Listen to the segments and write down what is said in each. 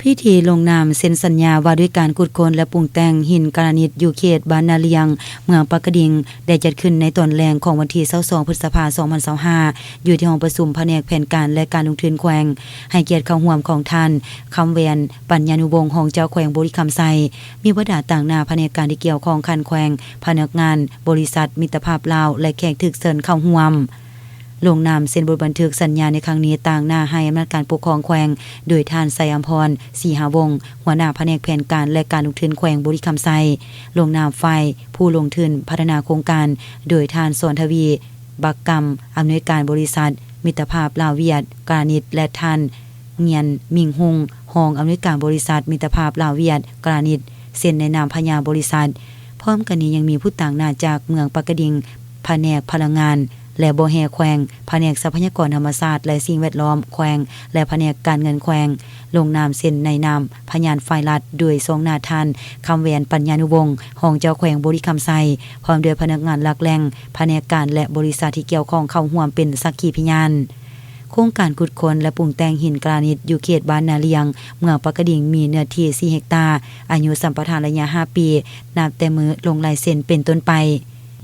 ພິທີລົງນາມເຊັນສັນຍາວ່າດ້ວຍການຂຸດຄົ້ນ ແລະ ປຸງແຕ່ງຫີນກາລານິດ ຢູ່ເຂດບ້ານນາລຽງ ເມືອງປາກກະດິງ ໄດ້ຈັດຂຶ້ນໃນຕອນແລງຂອງວັນທີຊາວສອງ ພຶດສະພາ ສອງພັນຊາວຫ້າ ຢູ່ທີ່ຫ້ອງປະຊຸມພະແນກແຜນການ ແລະ ການລົງທຶນແຂວງ, ໃຫ້ກຽດເຂົ້າຮ່ວມຂອງທ່ານ ຄຳແຫວນ ປັນຍານຸວົງ ຮອງເຈົ້າແຂວງບໍລິຄຳໄຊ, ມີບັນດາຕາງໜ້າພະແນກການທີ່ກ່ຽວຂ້ອງຂັ້ນແຂວງ, ພະນັກງານບໍລິສັດມິດຕະພາບລາວ ແລະ ແຂກຖືກເຊີນເຂົ້າຮ່ວມ. ລົງນາມເຊັນບົດບັນທຶກສັນຍາໃນຄັ້ງນີ້ ຕາງໜ້າໃຫ້ອຳນາດການປົກຄອງແຂວງ ໂດຍທ່ານ ໄຊອຳພອນ ສີຫາວົງ ຫົວໜ້າພະແນກແຜນການ ແລະ ການລົງທຶນແຂວງບໍລິຄຳໄຊ, ລົງນາມຝ່າຍຜູ້ລົງທຶນພັດທະນາໂຄງການ ໂດຍທ່ານ ສອນທະວີ ບັກກຳ ອຳນວຍການບໍລິສັດມິດຕະພາບລາວ-ຫວຽດ ກາລານິດ ແລະ ທ່ານ ງຽນ ມິງຮຸງ ຮອງອຳນວຍການບໍລິສັດມິດຕະພາບລາວ-ຫວຽດ ກາລານິດ ເຊັນໃນນາມພະຍານບໍລິສັດ. ພ້ອມກັນນີ້ຍັງມີຜູ້ຕາງໜ້າຈາກເມືອງປາກກະດິງ, ພະແນກພະລັງງານ ແລະ ບໍ່ແຮ່ແຂວງ, ພະແນກຊັບພະຍາກອນທຳມະຊາດ ແລະ ສິ່ງແວດລ້ອມແຂວງ ແລະ ພະແນກການເງິນແຂວງ ລົງນາມເຊັນໃນນາມພະຍານຝ່າຍລັດ ໂດຍຊ່ອງໜ້າທ່ານ ຄຳແຫວນ ປັນຍານຸວົງ ຮອງເຈົ້າແຂວງບໍລິຄຳໄຊ ພ້ອມດ້ວຍພະນັກງານຫຼັກແຫຼ່ງ, ພະແນກການ ແລະ ບໍລິສັດທີ່ກ່ຽວຂ້ອງເຂົ້າຮ່ວມເປັນສັກຂີພະຍານ. ໂຄງການຂຸດຄົ້ນ ແລະ ປຸງແຕ່ງຫີນກາລານິດ ຢູ່ເຂດບ້ານນາລຽງ ເມືອງປາກກະດິງ ມີເນື້ອທີ່ສີ່ເຮັກຕາ, ອາຍຸສຳປະທານໄລຍະຫ້າປີ ນັບແຕ່ມື້ລົງລາຍເຊັນເປັນຕົ້ນໄປ.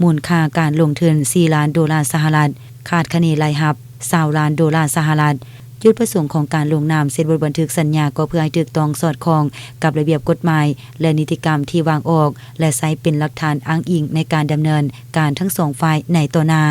ມູນຄ່າການລົງທຶນສີ່ລ້ານໂດລາສະຫະລັດ, ຄາດຄະເນລາຍຮັບຊາວລ້ານໂດລາສະຫະລັດ. ຈຸດປະສົງຂອງການລົງນາມເຊັນບົດບັນທຶກສັນຍາກໍເພື່ອໃຫ້ຖືກຕ້ອງສອດຄ່ອງກັບລະບຽບກົດໝາຍ ແລະ ນິຕິກຳທີ່ວາງອອກ ແລະ ໃຊ້ເປັນຫຼັກຖານອ້າງອີງໃນການດຳເນີນການທັງສອງຝ່າຍໃນຕໍ່ໜ້າ.